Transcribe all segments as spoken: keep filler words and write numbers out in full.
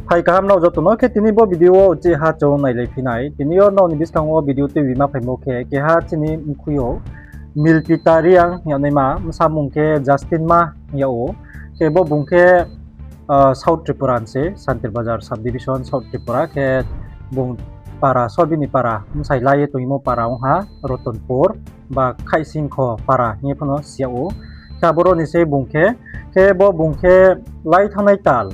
Phai kaham nrao joto no khe tini bo video wo uchih ha chung nailai phi nai. Tini yo nrao ni buskang wo video tuibi ma phaimo khe keha chini mkhui yo Milpita Reang hing yag naima, bsamung khe Justin Ma hing yag ou. Khe bo bung khe South Tripura ni se, Santir Bazar subdivision, South Tripura khe bung para, sobini para, bsai lai ye tongmo para ong ha, Rotonpur, ba Khaihsingkho para hing ye pho no si yag ou. Khe aboro ni se bung khe, khe bo bung khe lai thanngnai tal,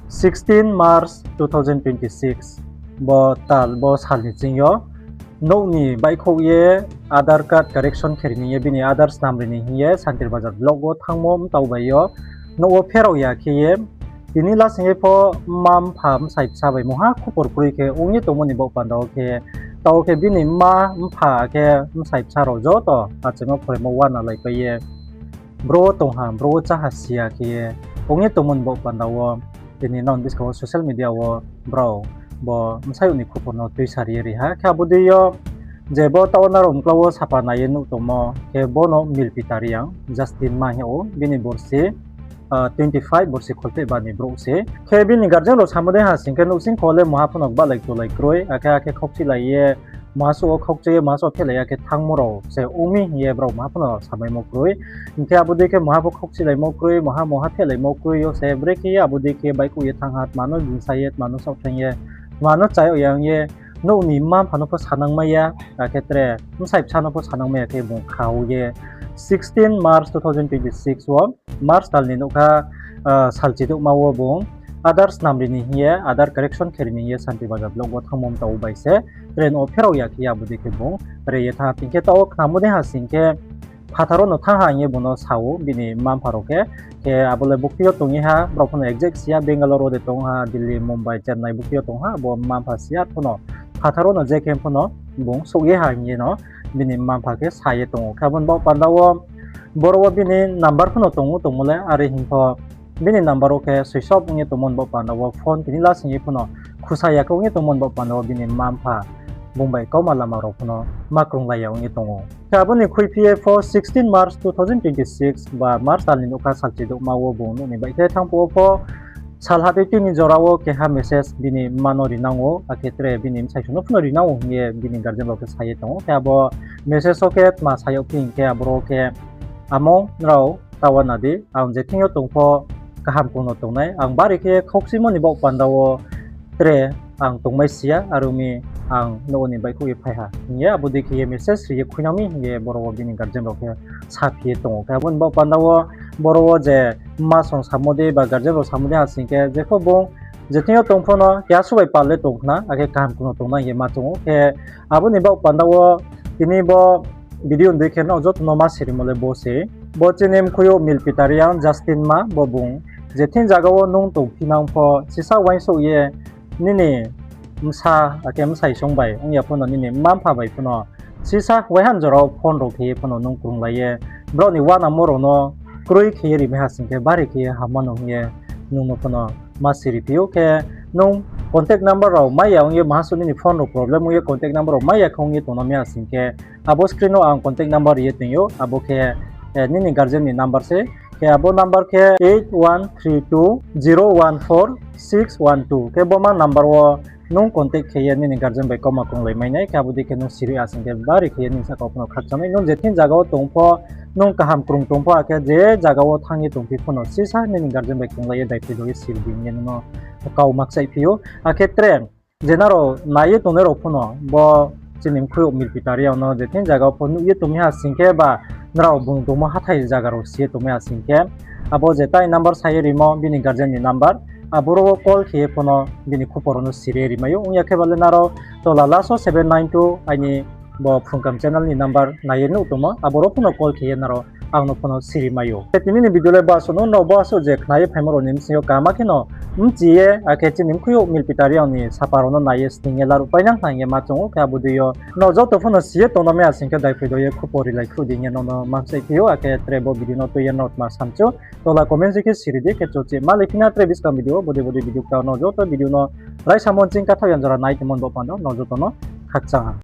sixteen March two thousand twenty six, bo tal, bo sal ni ching yo, nouh ni baihkhouh ye Aadhaar card correction khe ri ni ye, bini Aadhaar snam ri ni hing ye Santir Bazar block wo thanngmo mtao bai yo, nouh wo pherao ya khe ye, tini lasing ye pho mma mpha bsai bsa bai mungha khupor kroi khe ong ye tongmo ni baoh panda wo khe, taoh khe bini mma mpha khe bsai bsa rao joto achai no phoraimo uana laipai ye, bro wo tong ha, bro wo chá ha si ya khe ye ong ye tongmo ni baoh panda wo, tini nrao ni buskang wo social media wo brao bo bsayouh ni khupor no tuisa ri ye ri ha. Khe abo dei yo je bo taoh wo nrao mkla wo sapa nai ye nuh tongmo khe bo no Milpita Reang, Justin Ma hing yag ou, bini borsi twenty five, borsi kholphehba ni brouh se. Khe bini guardian rao samo dei ha sing khe, nouhsing kho le mungha pho no gbahlai tolai kroi, akhe, akhe khaukchihlai ye, mungha suh wo khaukchi ye, mungha suh wo phehlai ya khe thanngmo rao se ong mi hing ye brao mungha pho no samaimo kroi. Hing khe abo dei khe mungha pho khaukchihlaimo kroi, mungha, mungha phehlaimo kroi yo se, brekhe ye abo dei khe baihkhouh ye thanng ha, tma no gingsa ye, tma no saohthaing ye, tma no chá yag ya ong ye, nouh ni mma mpha no pho sanang mai ya, akhe tre bsai bsa no pho sanang mai ya khe bung kha ou ye, sixteen March two thousand twenty six wo, March tal ni nougkha, salchi douhma wo bung Aadhaar snam ri ni hing ye, Aadhaar correction khe ri ni hing ye Santir Bazar block wo thanngmo mtao bai se, tre nouh wo pherao ya khe ye abo dei khe bung re ye thanng ha. Hing khe taoh wo khnamo dei ha sing khe, phathar wo no thanng ha hing ye bung no sa ou bini mma mpha rao khe. Khe abo le bukti yo tong ye ha, brao pho no exact si ya, Bangalore wo de tong ha, Delhi, Mumbai, Chennai bukti yo tong ha, bo mma mpha si ya pho no, phathar wo no je khe pho no bung souh ye ha hing ye no bini mma mpha khe sa ye tong ou. Khe abo ni baoh panda wo boro wo bini number pho no tong ou tongmo le, are hing pho bini number wo khe switch off ong ye tongmo ni baoh panda wo phone tini lasing ye pho no khusa ya khe ong ye tongmo ni baoh panda wo bini mma mpha bung bai kauma lama rao pho no ma krunglai ya ong ye tong ou. Khe abo ni khuiphi ye pho sixteen March two thousand twenty six ba March tal ni nougkha salchi douhma wo bung nouh ni baihkhouh ye thanng phuh wo pho, sal hatoi tui ni jora wo keha message bini mma no rinang ou, akhe tre bini bsai song no pho no rinang ou hing ye bini guardian rao khe sa ye tong ou. Khe abo message wo khe tma sa yag phi hing khe, aboro khe, Amo, nrao ta uana di, ang je thing yo tong pho kaham kung no tongnai, ang bari khe khaukchimo ni baoh panda wo tre ang tongmai si ya, are ong mi ang nouh ni baihkhouh ye phai ha hing ye abo dei khe ye message ri ye khuinang mi hing ye boro wo bini guardian rao khe saphi ye tong ou. Khe abo ni baoh panda wo boro wo je mma song samo dei ba guardian rao samo dei ha sing khe, jepho bung je thing yo tong pho no keha suh bai pal le tong khna, akhe kaham kung no tongnai hing ye ma choung ou. Khe abo ni baoh panda wo tini bo video ni dei khe nrao joto no ma sirimo le bo se. Bo chini mkhui yo Milpita Reang Justin Ma, bo bung je thing zaga wo nung tongphi nang pho, sisa uaingsouh ye nini bsa akhe bsai song bai ong ya pho no, nini mma mpha bai pho no sisa waihan jora wo phone rao khe ye pho no nung krunglai ye, brao ni uanamo rao no kroi khe ye rimai ha sing khe bari khe ye hamma no hing ye nung no pho no ma siri phi ou. Khe nung contact number rao mai ya ong ye, maha suh nini phone rao problem ong ye contact number rao mai ya khe ong ye tongna mi ha sing khe, abo screen wo ang contact number ri ye tong ou, abo khe nini guardian ni number se. Khe abo number khe eight one three two zero one four six one two. Khe bo ma number wo nung contact khe ye nini guardian bai kauma krunglai mai nai. Khe abo dei khe nung siri ha sing khe bari khe ye nini sahka wo pho no khakchang nai. Nung je thing zaga wo tong pho, nung kaham krung tong pho, akhe je zaga wo thanng ye tongphi pho no sisa nini guardian bai krunglai ye daiphroi do ye siri di hing ye nung no kau ma kchaihphi ou. Akhe tre je nrao nai ye tongnai rao pho no bo chini mkhui yo Milpita Reang no je thing zaga wo pho nuh ye tongmai ha sing khe ba nrao bung tongmo hathái zaga rao si ye tongmai ha sing khe, abo je tai number sa ye rimo bini guardian ni number, aboro wo call khe ye pho no bini khupor rao no siri rimai ou. Ong ya khe ba le nrao tola last wo seven nine two aini bo Phrungkam channel ni number nai ye nuh tongmo, aboro pho no call khe ye nrao ang no pho no siri mai ou. Khe tini ni video le bo asuh no, nrao bo asuh je khna ye phaimo rao ni bsing yo kaham khe no bchi ye, akhe chini mkhui yo Milpita Reang ni sapa rao no nai ye sning ye laruh painang hing ye ma choung ou. Khe abo dei yo nrao joto pho no si ye tongna mi ha sing khe daiphroi do ye khupor rilai khruh di hing ye nung no ma kchaihphi ou. Akhe tre bo video no tui ye nrao tma samchu tola comment section khe siri di. Khe chochih ma lai phi na tre buskang video, bodei bodei video kta nrao joto video no raisamo nching kathaoh ya jora nai tongmo ni baoh panda nrao joto no khakchang ha.